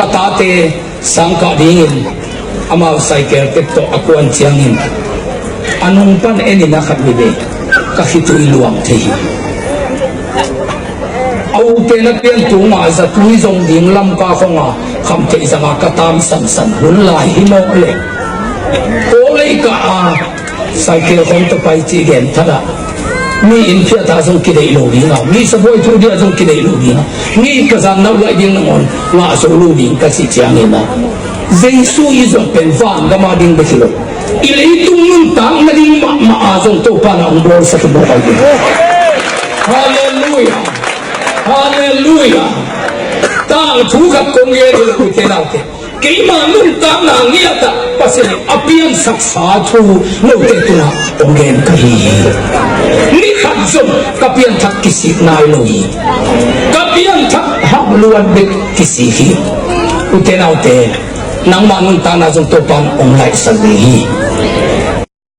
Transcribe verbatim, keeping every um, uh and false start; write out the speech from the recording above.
Ka tate sangkah dingin amau cycle tek tawh a kuan ciangin a nung pan enin a khat ni ve, ka khitui luang thei hi. A ute na pian tunga zatui zong ding Lamka khonga khamtheih zanga ka tam sansan hun lai hi mawk le. Kawlei ka a cycle khong tawh pai ci gen thada. Mi in phiata zong kideih lo dinga, mi sabuai thu dia zong kideih lo dinga, mi ka zan nau lai ding nangawn ngah zo lo ding ka ci ciangin a, Jesu i zuat pen van gama ding bek hi lo, i leitung nuntak nading mahmah a zong Topa na hong bawlsak hi mawk a hi. Halleluia. Halleluia. Tangthu khat kong gen hi lo, ute naute. Keima nuntakna ngiatah Pasian in a piansaksa thu note tungah kong gen ka hi hi. Ni khat zong ka pianthak kisik nai lo hi. Ka pianthak hak luat bek kisik hi. Ute naute, nangmah nuntakna zong Topa in hong laihsak ding hi.